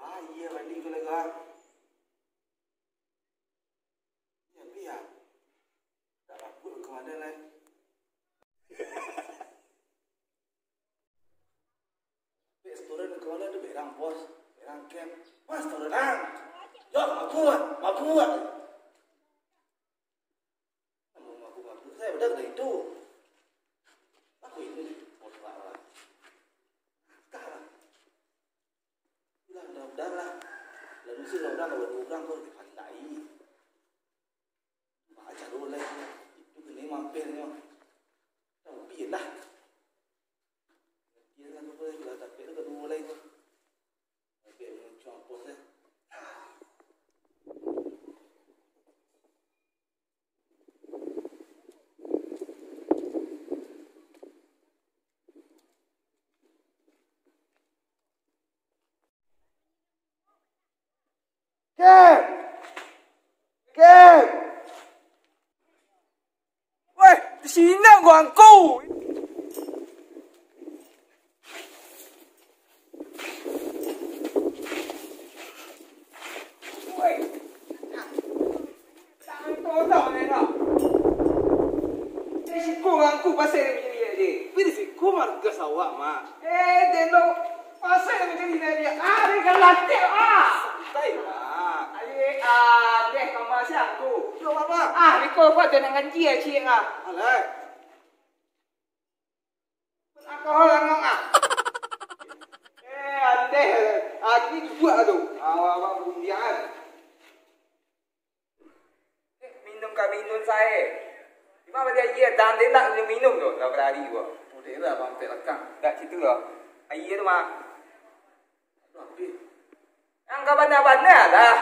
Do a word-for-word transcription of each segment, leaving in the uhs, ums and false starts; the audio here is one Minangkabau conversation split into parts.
Wah, iyo, banding tu lai, Kak. Iyo, tapi yo, dak bagus ka mano lai. Bek setoran ka mano tu, berang pos, berang kem. Mas, setoran ang. Yo, mabuak, mabuak. Mabuk-mabuk sajo, bada ka itu. Aku ini, bodoh lah. Sekarang. Udah, udah, udah lah. Lalu sih, udah, udah, kalau dua orang kau dipandai. Mak aja dulu lah itu. Itu kena mampirnyo. Tapi lah. Dia kan apa, udah tapi tu kedua lah itu. Tapi yang muncul apa sih? Kek! Kek! Weh, di sini gua angku. Weh, tangan kotor ni dah. Di siko angku pasal dia jadi. Tapi di siko marga sawak, Mak. Eh, deno. Masa yang jadi nabi? Ah, dia kan latih, ah. Santai lah. Aye, ah, deh, kamu masih aku. Yo, Bapak. Ah, di kau buat dengan dia, cik, ah. Alah. Alkohol, angong, ah. Eh, andeh. Ah, ini dua tu. Awak-awak berundian. Eh, minum ka minum sae. Cuma bali aia, dan dia nak minum tu, lah berari tu. Boleh lah, mampir lakang. Tak situ lah. Aia tu mah. Aduh, habis. Yang ka bana-bana lah.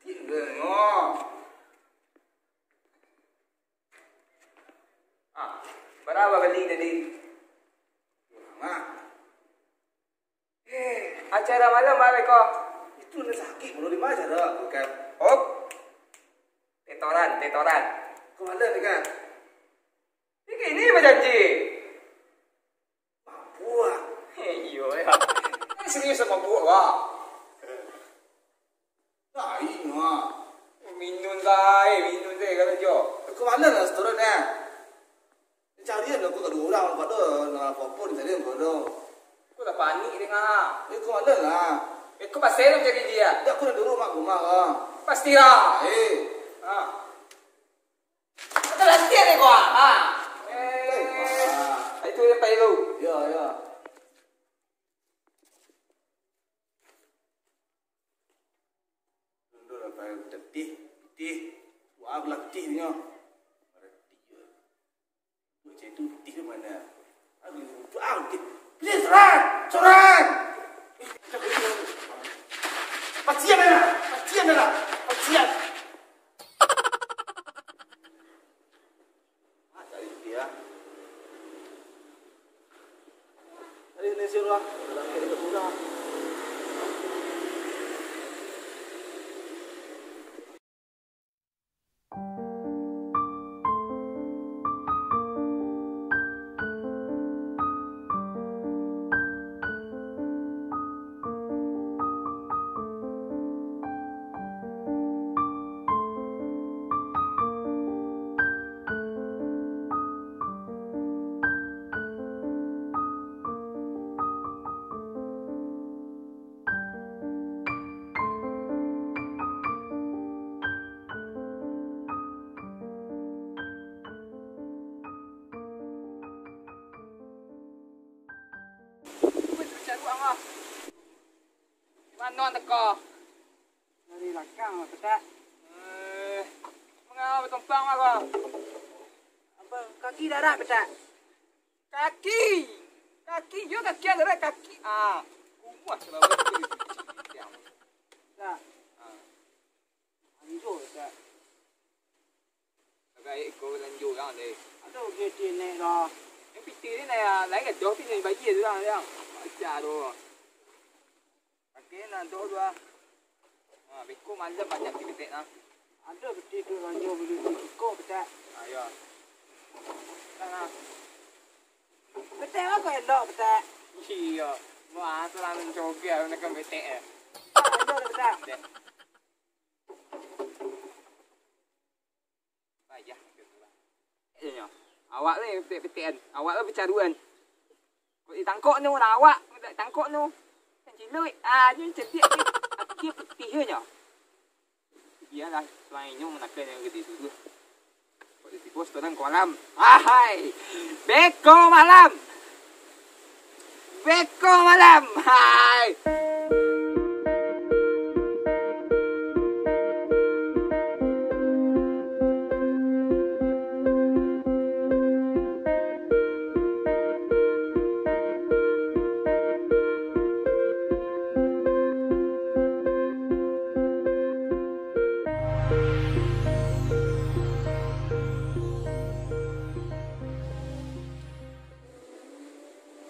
Tiga, no. Ah, berapa beli tadi? Dua orang lah. Eh, acara malam malam ko. Itu nak sakit mulut di mana acara? Bukan. Oh. Tetoran, tetoran. Kau malam ni kan? Ini kini berjanji. Mabuk. Eh, iyo, ya. Eh, serius mabuk, wah. Lain, ha. Minun sae, minun sae, kato jo. Kau malam lah setoran, eh? Carian aku ka dua urang, pado na apa-apa dicarian pado. Aku lah panik dek ngah. Eh, kau malam lah. Eh, kau pasal nak cari dia? Dak, aku nak duduk mak rumah, ha. Pastilah. Eh. Ha. Kau latihan dek kau, ha. Eh. Itu dia pai lu. Ya, ya. Londo lah, pakai letih, letih. Wah, letih nyo. Letih. Buat macam tu, letih di mana? Aku letih. Pilih seorang! Seorang! Pasian dah! Pasian dah! Pasian! Ah, cari rupiah. Cari ni, Sir, lah. Dalam ni, dekat gudang. Non teko. Dari lakang lah, Petak. Eh, manga batumpang lah ko? Apa, kaki darah, Petak? Kaki! Kaki, yo kaki darah, kaki. Ah, kumuah sababu tu. Tak. Ah. Anjo, Petak. Agak iko balanjo urang deh. Aduh, dia tinek dah. Yang pitih ni lah, lain gadoh pitih bagi tu lah, yang. Macam tu. Pakai nak doh tu ah. Ha, beko malam banyak ti ketek nah. Ada betul tu ranjo beli ti kiko Petak. Ha, ya. Nah, nah. Petak apa elok Petak? Iya. Wah, tu lah mencoge nak kan betek eh. Ada Petak. Betek. Payah. Iyo nyo. Awak ni petek-petekan. Awak lah becaruan. Kok ditangkok tu, lah awak. Kok tak tangkok tu. Kan ciluik. Ah, nyo cadiak tu. Akia pitih nyo. Iyolah, selain nyo manakan yang gede tu. Kok tibo-tibo sekarang kolam. Ahai. Beko malam. Beko malam. Hai.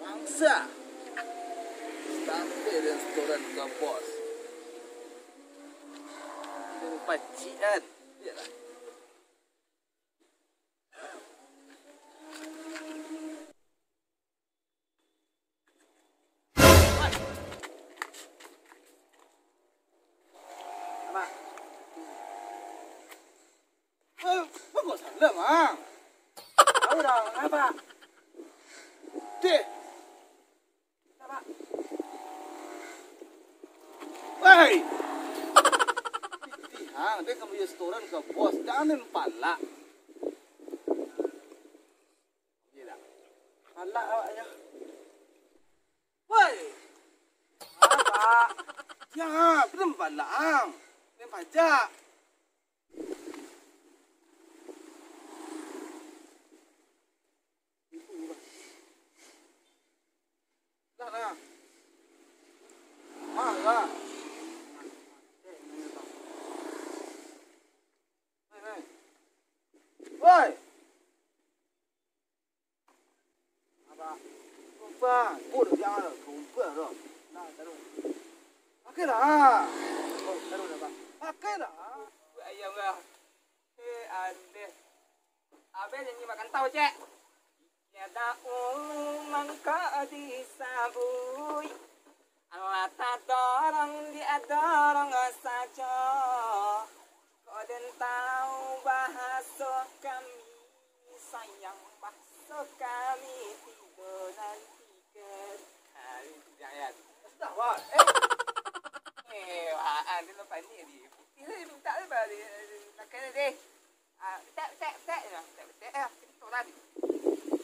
Mangsa. Sampai den setoran ka bos. Den pacikan. Iyolah. Eh, bagus salah, Mang. Tahu dah, mengapa? Deh. Apa? Hei! Pitih, Ang. Dia kan punya setoran ke bos. Jangan palak. Iya tak? Palak awaknya. Woi! Apa? Ya, belum palak, Ang. Belum pajak. Dah, dah. Ah, dah. Hei, hei. Woi! Apa? Kumpang. Oh, dah jangan lah. Kumpang dah. Nah, taruh. Pakailah. Oh, taruh dah, Bang. Pakailah. Ayam lah. Eh, aneh. Abang nyanyi makan tahu, cek. Tiada ulu mangko disabuik. Alah tadorong diadorong sajo. Kok den tahu bahaso kami, sayang bahaso kami tigo nanti ke hari. Sudah, Wan. Eh. Eh, Wan, dia lupa ni, dia. Dia minta dia balik, pakai dia. Ah, petek, petek, petek. Ya, petek, petek. Ah, kita orang.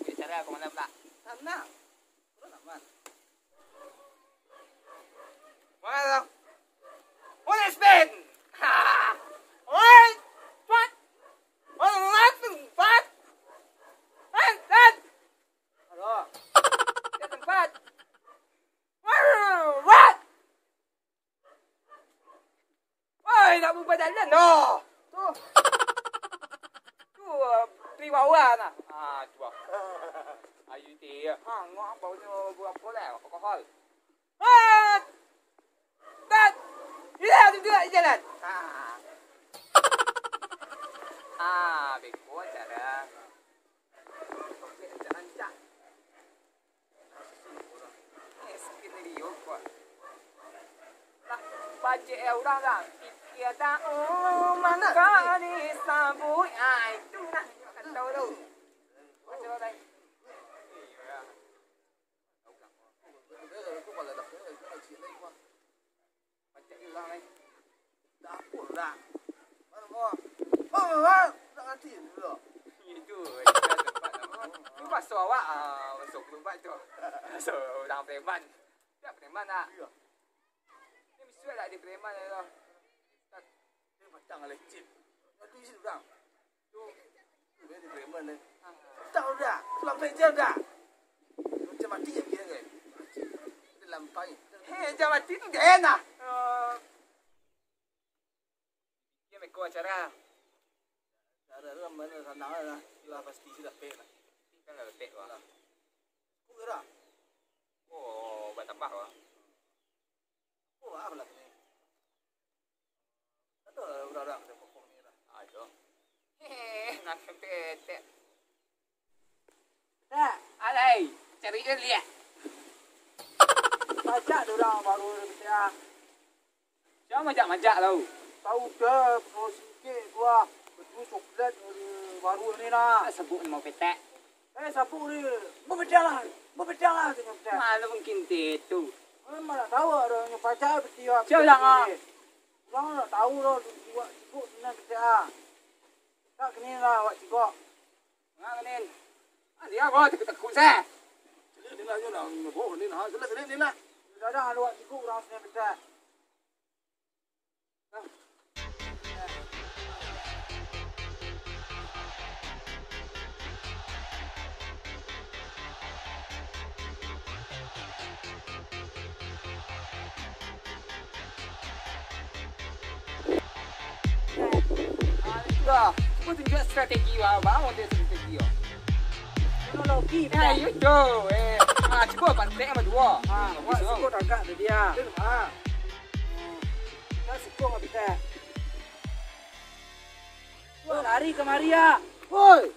Dia cara aku malam tak? Sana. Turun aman. Mana? What is been? Ha! Oi! What? What? What? What? What? Halo. Dia tempat. What? Oi, nak buka jalan dah. Tu. Tu, ah, pergi bawah nah. Ah, tu ah. Ayu ti. Ha, ngok bau nyo berapa lah alkohol. Ah! Tat! Iya, tu juga di jalan. Ah. Ah, beko cara. Rancak-rancak. Miskin Rio ko. Lah, bajik ya urang lah. Pikia tak, oh, mangko disabuik. Ah, itu nah, kata tu. Macam mana? Pacak ilang, eh. Dapur dah. Mana mau? Oh, oh, nak nganti dulu. Itu, itu tempat nama. Itu bakso awak, ah, bakso kerubat tu. Bakso urang Palembang. Tidak Palembang tak? Iya. Ini Sudah di preman tu. Dia patang lecet. Nanti isi orang. Tu, tu dia preman ni. Patang udah. Pulang meja udah. Macam mati je dia kan. Dia lampai. Hei, macam mati tu dia enak. Dia meko acara. Acara tu mana sanang lah. Lah pasti sudah pek lah. Kan dah pek lah. Kok gerak? Oh, buat tambah lah. Kok lah belah ni. Ada urang-urang ada perform ni lah. Ada. Hehe, nak ketek. Tak. Alai, cari dia lihat. Pacak tu urang baru dia kata. Siapa majak-majak tau? Tahu dah, bro, singkek gua. Betul coklat baru ni lah. Sebut nama petak. Eh, sapu ni. Bebeda lah. Bebeda lah dengan petak. Mana mungkin itu? Mana tahu ada yang pacar beti awak. Siapa bilang, ah? Orang nak tahu lah, buat cukup senang kita, ah. Tak kena lah, awak cukup. Nak kena. Ah, dia apa? Takut-takut saya. Sini lah, sini lah. Sini lah. Kadang ada awak cukup orang senang kita. Dah, cuba tunjuk strategi awak, bang, ada strategi awak. Teknologi, eh, bang. Yo, yo, eh. Ah, cuba pantek sama dua. Ah, awak cukup tagak tu dia. Ah. Kita sukung abih tak. Wah, lari kamari, ah. Woi.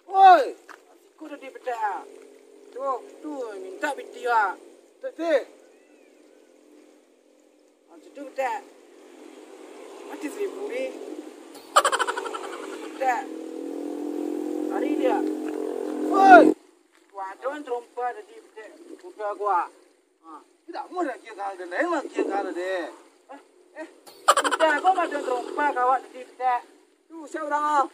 Woi. Siko tadi petak, ah. Tu, tu, minta pitih, ah. Pitih. Ah, situ petak. Mati seribu ni. Petak. Lari dia. Woi. Wah, tuan terompa tadi petak. Buka gua. Ha. Tidak mau dah kira kara deh, lain mah kira kara deh. Eh, eh. Udah, kau mah ada terompa kawat tadi petak. Tu, siapa orang ah?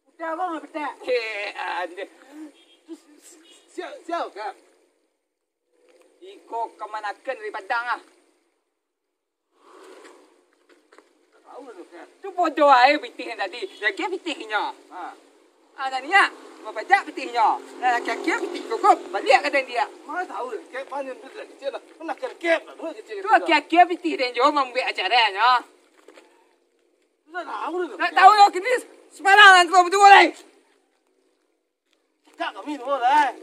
Udah, kau mah petak. Eh, ada. Siap, siap, Kak. Iko kamanakan dari Padang ah. Tu bodoh ai pitih nan tadi. Lagi pitih inyo. Ha. Ah, nan niat, mapajak pitih inyo. Nan akhia-akhia pitih kukup, baliak ka den diak. Mana tahu, kek panen tu dah kecil lah. Mana kek, kek lah, dua kecil. Tu akhia-akhia pitih den jo mambuek acara nyo. Sudah tahu tu. Nak tahu lo kini, sembarang nan tuo betul lai. Cakap kami dulu lah.